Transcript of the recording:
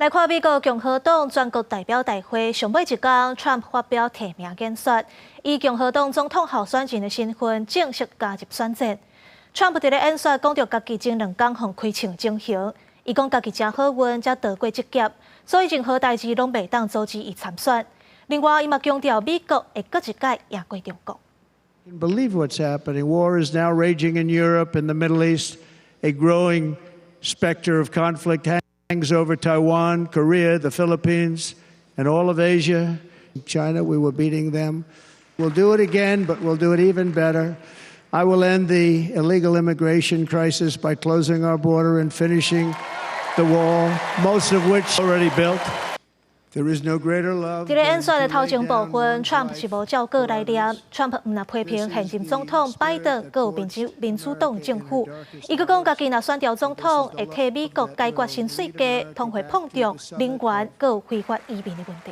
來看美國共和黨全國代表大會上尾一工，Trump 發表提名演說，以共和黨總統候選人的身份正式加入選戰。Trump 佇咧演說講著家己前兩工予開槍整形，伊講家己誠好運，才逃過一劫，所以任何代誌攏袂當阻止伊參選。另外，伊嘛強調美國會閣一擺贏過中國。 Believe what's happening. War is now raging in Europe and the Middle East. A growing specter of conflict hangs over Taiwan, Korea, the Philippines, and all of Asia. China, we were beating them. We'll do it again, but we'll do it even better. I will end the illegal immigration crisis by closing our border and finishing the wall, most of which already built. There is no greater love. 佇咧演說的頭前部分，Trump 是無照稿來念。Trump 毋但批評現任總統拜登，閣有民主黨政府。伊閣講家己若選著總統，會替美國解決薪水低、通貨膨脹、能源閣有非法移民的問題。